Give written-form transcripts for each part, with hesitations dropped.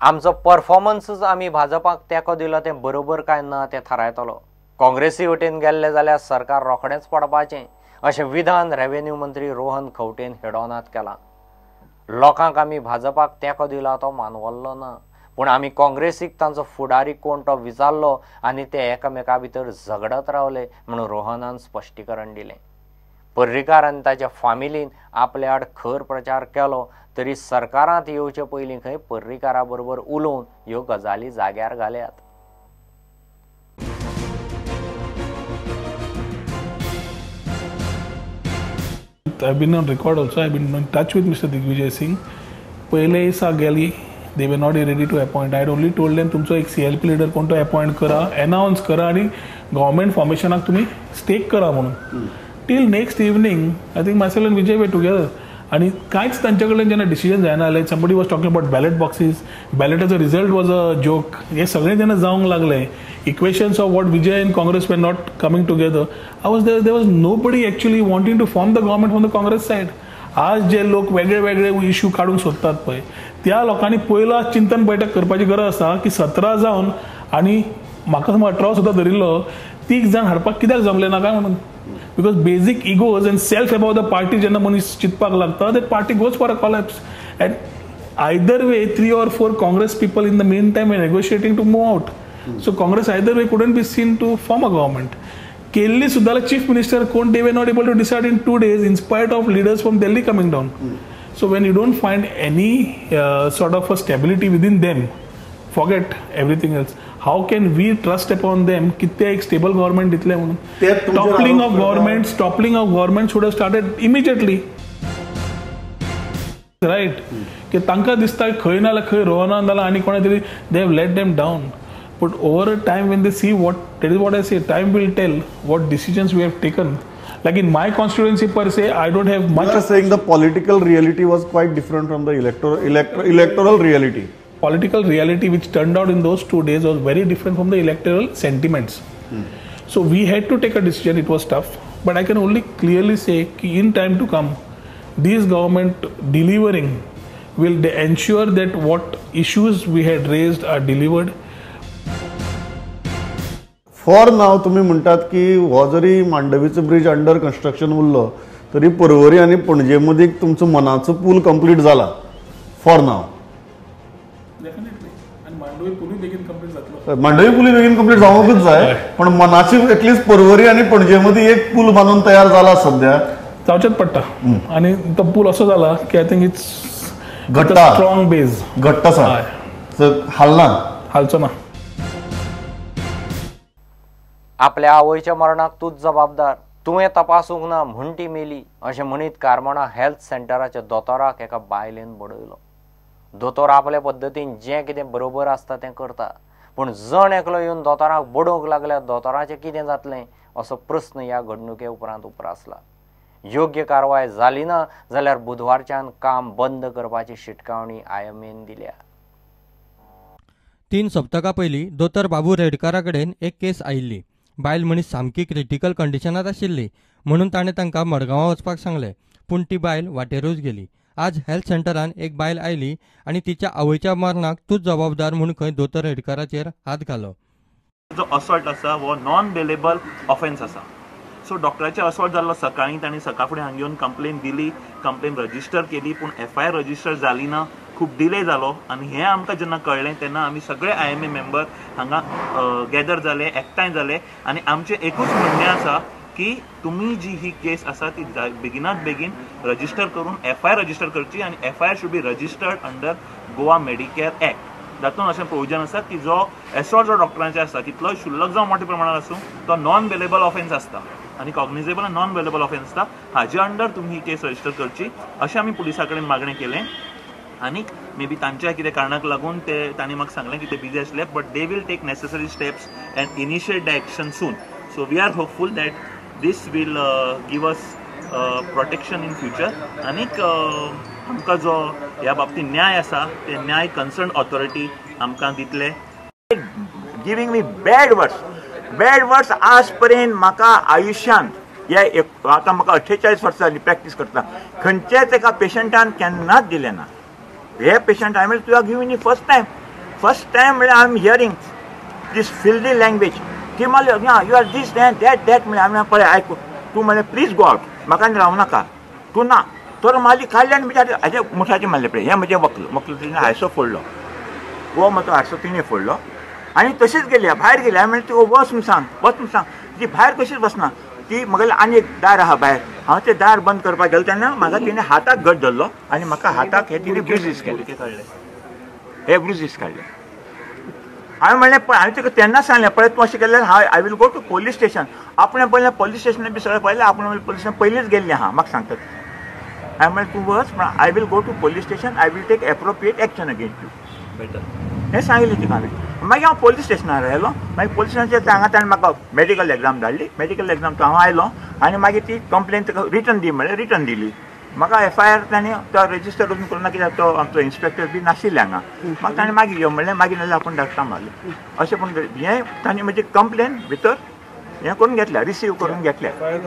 आमचो परफॉर्मन्सूच आमी भाजपाक तेंको दिलो तें बरोबर काय ना तें थारायतलो. काँग्रेसी वटेन गेल्ले जाल्यार सरकार रोखडेंच पडपाचें अशें विधान रेव्हेन्यू मंत्री रोहन खंवटेन हेडोनात केलां. लोकांक आमी भाजपाक तेंको दिला तो मानवल्लो ना, पूण आमी काँग्रेसीक तांचो फुडारी कोण तो विचारलो आनी ते एकामेका भितर झगडत रावले म्हणून रोहनान स्पश्टीकरण दिलें. पर्रीकार आनी ताच्या फामिलीन आपल्या आड खर प्रचार केलो तरी सरकारांत येवचे पयलीं खंय पर्रीकारा बरोबर उलोवन ह्यो गजाली जाग्यार घाल्यात. I've been on record also. I've been in touch with Mr. Digvijay Singh. पहिले दिसा गेली, they were not ready to appoint. I had only told them तुमचो एक CLP leader कोण तो अपॉइंट करा, अनाउन्स करा आणि गव्हर्नमेंट फॉर्मेशनाक तुमी स्टेक करा म्हणून. Till next evening I think myself and Vijay were together आणि कांयच तांचे कडल्यान जेन्ना डिसिजन जायना जालें, somebody was talking about ballot boxes, बॅलेटाचो result was a joke, हे सगळें जेन्ना जावंक लागलें, equations of what Vijay and Congress were not coming together, I was there was nobody actually wanting to form the government from the Congress side. आज जे लोक वेगळे वेगळे issue काडूंक सोदतात पळय, त्या लोकांनी पयला चिंतन बैठक करपाची गरज आसा की 17 जावन आनी म्हाका समज 18 सुद्दां धरिल्लो 3 जाण हाडपाक कित्याक जमले ना काय म्हणून. Because basic egos and self about the party जेन्ना मनीस चिंतपाक लागता, that party goes for a collapse. And either way 3 or 4 Congress people in the mean time are negotiating to move out. So Congress either way couldn't be seen to form a government. केल्ली सुद्दां chief minister कोण, they were not able to decide in 2 days in spite of leaders from Delhi coming down. So when you don't find any sort of a stability within them, forget everything else. How can we trust upon them की ते एक stable government दितले म्हणून? Toppling of government, toppling of government should have started immediately, right? की तांकां दिसता खंय ना जाल्यार खंय रोहनान जाल्यार आनी कोणा तरी they have let them down. But over a time when they see what, that is what I say, time will tell what decisions we have taken. Like in my constituency per se, I don't have much. You are saying the political reality was quite different from the electoral reality. Political reality which turned out in those 2 days was very different from the electoral sentiments. So we had to take a decision. It was tough, but I can only clearly say ki in time to come, this government delivering will ensure that what issues we had raised are delivered. For now तुम्ही म्हणतात की हो जरी मांडवीचो bridge under construction उरलो तरी पर्वरी आनी पणजे मदीं तुमचो मनाचो पूल कंप्लीट जाला फॉर now. Definitely. आनी मांडवी पुलूय बेगीन कंप्लीट जातलो. मांडवी पुलूय बेगीन कंप्लीट जावंकूच जाय, पण मनाची एटलिस्ट पर्वरी आनी पणजे मदीं एक पूल बांदून तयार जाला सध्या. जावचेच पडटा. आनी तो पूल असो जाला की I think it's घट्ट, स्ट्रॉंग बेज, घट्ट आसा, हालना, हालचो ना. आपल्या आवयच्या मरणाक तूच जबाबदार, तुवें तपासूंक ना म्हूण ती मेली अशें म्हणीत कारमोणा हेल्थ सेंटराच्या दोतोराक एका बायलेन बडयलो. दोतोर आपल्या पद्दतीन जें कितें बरोबर आसता तें करता, पूण जण एकलो येवन दोतोराक बडोवंक लागल्यार दोतोराचें कितें जातलें असो प्रस्न ह्या घडणुके उपरांत उप्रासला. योग्य कारवाय जाली ना जाल्यार बुधवारच्यान काम बंद करपाची शिटकावणी आयएमएन दिल्या. 3 सप्तकां पयलीं दोतोर बाबू रेडकारा कडेन एक केस आयिल्ली. बायल मनीस सामकी क्रिटिकल कंडिशनांत आशिल्ली म्हणून ताणें तांकां मडगांवां वचपाक सांगलें, पूण ती बायल वाटेरूच गेली. आज हेल्थ सेंटरान एक बायल आयली आनी तिच्या आवयच्या मरणाक तूच जबाबदार म्हूण खंय दोतोर रेडकाराचेर हात घालो. जो असॉल्ट आसा हो नॉन बेलेबल ऑफेन्स आसा. सो डॉक्टराचे असॉल्ट जाल्लो सकाळीं, तांणी सकाळ फुडें हांगा येवन कंप्लेन दिली, कंप्लेन रजिस्टर केली, पूण एफआयआर रजिस्टर जाली ना, खूब डिले जालो. आनी हें आमकां जेन्ना कळ्ळें तेन्ना आमी सगळे आयएमए मेंबर हांगा गॅदर जाले, एकठांय जाले आनी आमचें एकूच म्हणणें आसा की तुमी जी ही केस आसा ती बेगिनात बेगीन रजिस्टर करून एफआयआर रजिस्टर करची आनी FIR should be registered under Goa Medicare act. तातूंत अशें प्रोविजन आसा की जो एसॉल्ट जो डॉक्टरांचे आसता कितलोय शुल्लक जावं मोठ्या प्रमाणात आसूं तो नॉन बेलेबल ऑफेन्स आसता आनी कॉग्निजेबल आनी नॉन बेलेबल ऑफेन्स आसता. हाजे अंडर तुमी ही केस रजिस्टर करची अशें आमी पुलिसां कडेन मागणें केलें. आनीक मे बी तांच्या कितें कारणाक लागून ते तांणी म्हाका सांगलें की ते बिजी आसले, but they will take necessary steps and initiate the action soon. So we are hopeful that this will give us protection in future. आनीक आमकां जो ह्या बाबतींत न्याय आसा ते न्याय कन्सर्न ऑथॉरिटी आमकां दितले. Giving me bad words, bad words आज पर्यंत म्हाका आयुश्यांत ह्या आतां म्हाका 48 वर्सां जालीं प्रॅक्टीस करता, खंयच्याच एका पेशंटान केन्नाच दिलें ना. हे पेशंट हांवें तुका giving first time. First time म्हणल्यार I am hearing this filthy language. ती मारली you are this that that that म्हणलें. हांवें पळय आयक तूं म्हणलें प्लीज गो आवट, म्हाका रावं नाका तूं ना तर मारली काडली आनी म्हज्या हाजे मुठाचें मारलें पळय. हें म्हजें वक्ल वक्ल तिणें हारसो फोडलो, हो म्हजो हारसो तिणें फोडलो आनी तशीच गेली भायर गेली. हांवें म्हणलें तुका वच म्हूण सांग, वच म्हूण सांग. ती भायर कशीच वचना. ती म्हगेलें आनी एक दार आहा भायर, हांव तें दार बंद करपाक गेलो तेन्ना म्हाका तिणें हाताक घट धरलो आनी म्हाका हाताक हे तिणें ब्रुजीस केले, हे ब्रुजीस काडले. हांवें म्हणलें पळय हांवें तुका तेन्ना सांगलें पळय तूं अशें केल्यार हांव I will go to police station. आपणें पळयलें पोलीस स्टेशनार बी सगळें पळयलें, आपणें म्हणलें पोलीस स्टेशन पयलींच गेल्लें आहा म्हाका सांगता. हांवें म्हणलें तूं वच, I will go to police station, I will take appropriate action against you better, हें सांगिल्लें तिका हांवें. मागीर हांव पोलीस स्टेशनार आयलो. मागीर पोलीस स्टेशनाचेर हांगा ताणें म्हाका मेडिकल एग्जाम धाडली. मेडिकल एग्जाम तो हांव आयलो आनी मागीर ती कंप्लेन ताका रिटर्न दी म्हणलें, रिटर्न दिली. म्हाका एफ I R ताणें तो रजिस्टर वचून करूं ना कित्याक तो आमचो इन्स्पेक्टर बी नाशिल्ले हांगा. म्हाका ताणें मागीर यो म्हणलें, मागीर नाजाल्यार आपूण धाडटा मारलें. अशें पूण हें ताणें म्हजी कंप्लेन भितर हें करून घेतल्या, रिसीव करून घेतल्या.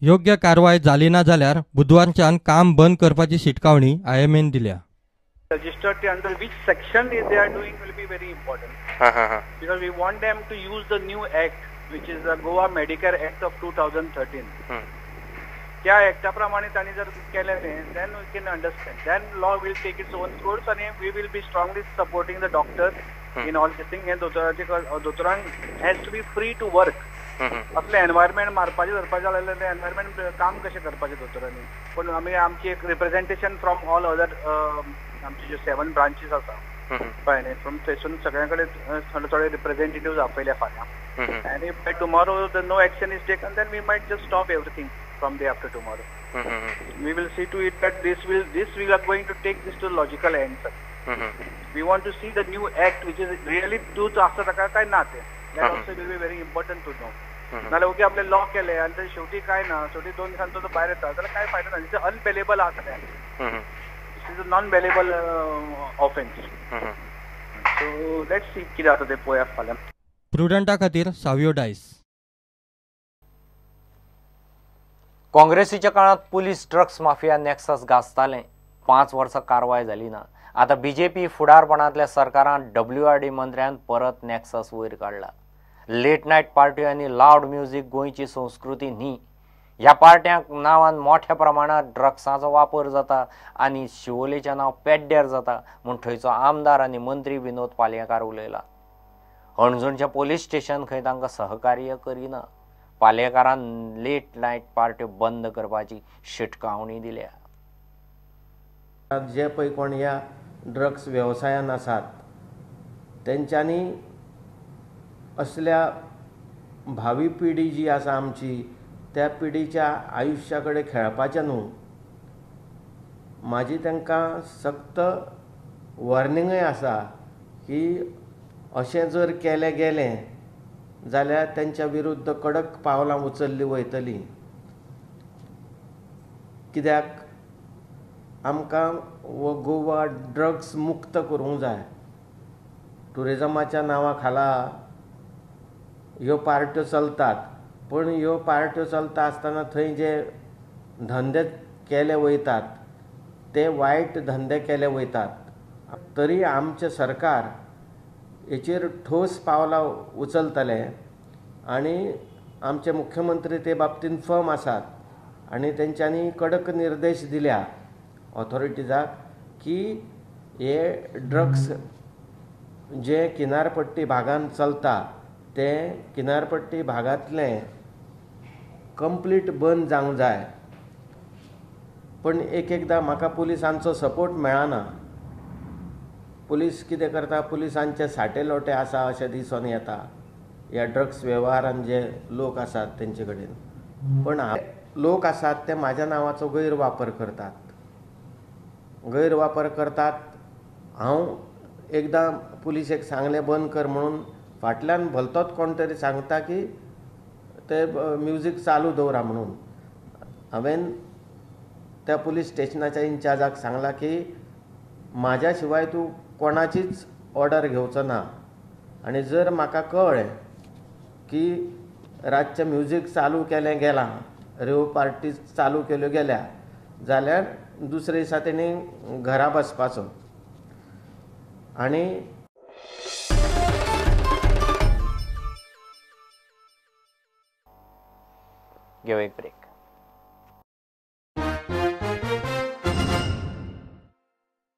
योग्य कारवाय जाली ना जाल्यार बुधवारच्यान काम बंद करपाची शिटकावणी आयएमएन दिल्या. Registered under which section they are doing will be very important. Because we want them to use the new act, which is the Goa Medicare Act of 2013. त्या ऍक्टा प्रमाणे तांणी जर केलें then we can understand. Then law will take its own course आणि we will be strongly supporting the doctors in all this thing. हे दोतोराचे दोतोरांक has to be free to work. असलें environment मारपाचें धरपाचें जाल्यार तें एनवायरमेंट काम कशें करपाचें दोतोरांनी. पूण आमी आमची एक रिप्रेझेंटेशन फ्रॉम ऑल अदर आमचे ज्यो 7 ब्रांचीस आसा कळ्ळें न्ही, फ्रॉम थंयसून सगळ्यां कडेन थोडे थोडे रिप्रेझेंटेटिव्ह आपयल्या फाल्यां. आनी by tomorrow the no action is taken then we might just stop everything from day after tomorrow. We will see to it that this we are going to take this to logical end, sir. We want to see the new act which is really truth आसता ताका काय ना तें. That also will be very important to know. नाल्यार okay आपले law केले आनी ते शेवटी काय ना, शेवटी 2 दिसांनी तो भायर येता जाल्यार काय फायदो ना. It's अनबेलेबल आसा तें. This is a non bailable offence. So let's see कितें जाता तें पळोवया फाल्यां. प्रुडंटा खातीर सावियो डायस. काँग्रेसीच्या काळात पुलीस ड्रग्स माफिया नॅक्सस गाजतालें. 5 वर्सां कारवाय जाली ना. आतां बीजेपी फुडारपणांतल्या सरकारान WRD मंत्र्यान परत नॅक्सस वयर काडला. लेट नायट पार्ट्यो आनी लावड म्युझिक गोंयची संस्कृती न्ही. ह्या पार्ट्यांक नांवान मोठ्या प्रमाणात ड्रग्साचो वापर जाता आनी शिवोलेचें नांव पेड्ड्यार जाता म्हूण थंयचो आमदार आनी मंत्री विनोद पालयेकार उलयला. हणजूणचें पोलीस स्टेशन खंय तांकां सहकार्य करिना. पालयेकारान लेट नायट पार्ट्यो बंद करपाची शिटकावणी दिल्या. जे पळय कोण ह्या ड्रग्स वेवसायान आसात तेंच्यांनी असल्या भावी पिढी जी आसा आमची त्या पिढीच्या आयुश्या कडेन खेळपाचें न्हू. म्हाजी तांकां सक्त वॉर्निंगय आसा की अशें जर केलें गेलें जाल्यार तेंच्या विरुद्ध कडक पावलां उचल्लीं वयतलीं. कित्याक आमकां हो गोवा ड्रग्स मुक्त करूंक जाय. ट्युरिजमाच्या नांवा खाला ह्यो पार्ट्यो चलतात, पूण ह्यो पार्ट्यो चलता आसतना थंय जे धंदे केले वयतात ते वायट धंदे केले वयतात. तरी आमचें सरकार हेचेर ठोस पावलां उचलतलें आनी आमचे मुख्यमंत्री ते बाबतींत फर्म आसात आनी तेंच्यांनी कडक निर्देश दिल्या ऑथॉरिटीजाक की हे ड्रग्स जे किनारपट्टी भागान चलता ते किनारपट्टी भागांतलें कंप्लीट बंद जावंक जाय. पण एक एकदां म्हाका पुलिसांचो सपोर्ट मेळना. पुलीस कितें करता, पुलिसांचे साटे लोटे आसा अशें दिसून येता ह्या ड्रग्स वेव्हारान जे लोक आसात तेंचे कडेन. पण लोक आसात ते म्हाज्या नांवाचो गैरवापर करतात, गैरवापर करतात. हांव एकदां पुलिसेक सांगलें बंद कर म्हणून, फाटल्यान भलतोच कोण तरी सांगता की ते म्युजीक चालू दवरा म्हणून. हांवें त्या पुलीस स्टेशनाच्या इन्चार्जाक सांगलां की म्हाज्या शिवाय तूं कोणाचीच ऑर्डर घेवचो ना आनी जर म्हाका कळ्ळें की रातचें म्युजीक चालू केलें गेलां, रेव पार्टी चालू केल्यो गेल्या जाल्यार दुसरे दिसा तेणी घरा बसपाचो. आनी घेवं एक ब्रेक.